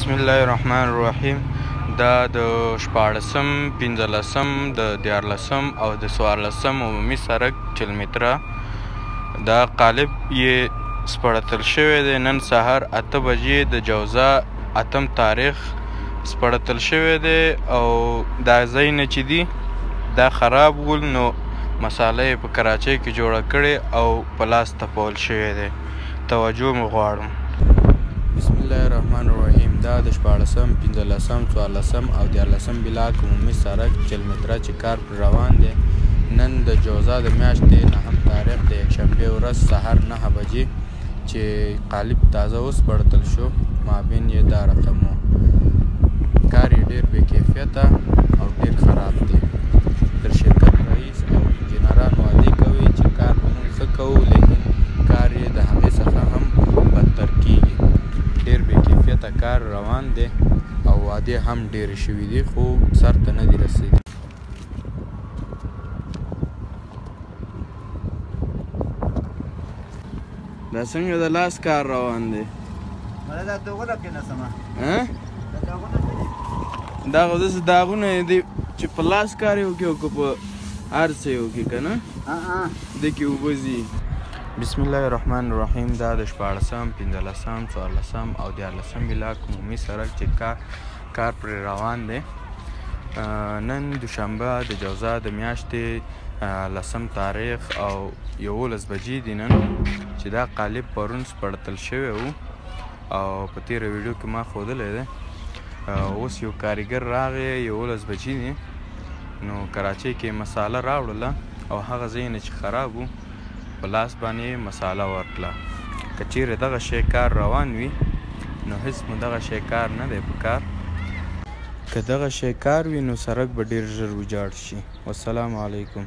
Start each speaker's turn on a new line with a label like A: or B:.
A: بسم الله الرحمن الرحیم. دا د 16، 15، د 13 او د 14 عمومي سرک 40 متره دا قالب یې سپړتل شوی دی. نن سهار 8 بجې د جوزا اتم تاریخ سپړتل شوی دی او دا ځای نه چې دي دا خراب ول، نو مساله یې په کراچۍ کې جوړه کړې او په لاس تپول شوی دی. توجه مو غواړم. بسم الله الرحمن الرحیم. دا د 16، 15، 14 او 13 بلاک عمومي سرک 40 متره چې کار پر روان دی، نن د جوزا د میاشتې نهم تاریخ د یکشنبې ورځ سهار 9 بجې چې قالب تازه وسپړتل شو، مابین یې دا رقم و. کار یې ډېر بې کیفیته او ډېر خراب دی. تر شرکت رئیس او انجینران وعدې کوي چې کار به موږ ښه کوو، لیکن کار یې د هغې څخه هم بدتر کیږي. ډېر بې کیفیته کار روان دی او وعدې هم ډېرې شوې دي، خو سر ته نه دي رسېدلي. دا څنګه د لاس کار روان دی؟
B: مله، دا دغونه کې نه سما.
A: ها؟
B: دا دغونه کې.
A: دا خو داسې داغونه دي چې په لاس کار یې وکړي او که په هر څه یې وکړي که نه.
B: ها ها.
A: دې کې اوبه ځي. بسم الله الرحمن الرحیم. دا د 16، 15، 14 او 13 بلاک عمومي سرک چې کار پرې روان دی، نن دوشنبه د جوزا د میاشتې لسم تاریخ او 11 بجې دي. نن چې دا قالب پرون سپړتل شوی و او په تېره ویډیو کې ما ښودلی دی. اوس یو کاریګر راغی، 11 بجې دي، نو کراچۍ کې مساله راوړله او هغه ځای نه چې خراب و په لاس باندې یې مساله ورکړه. که چیرې دغه شی کار روان وي، نو هیڅ مو دغه شی کار نه دی پکار. که دغه شی کار وي، نو سرک به ډیر ژر ویجاړ شي. والسلام علیکم.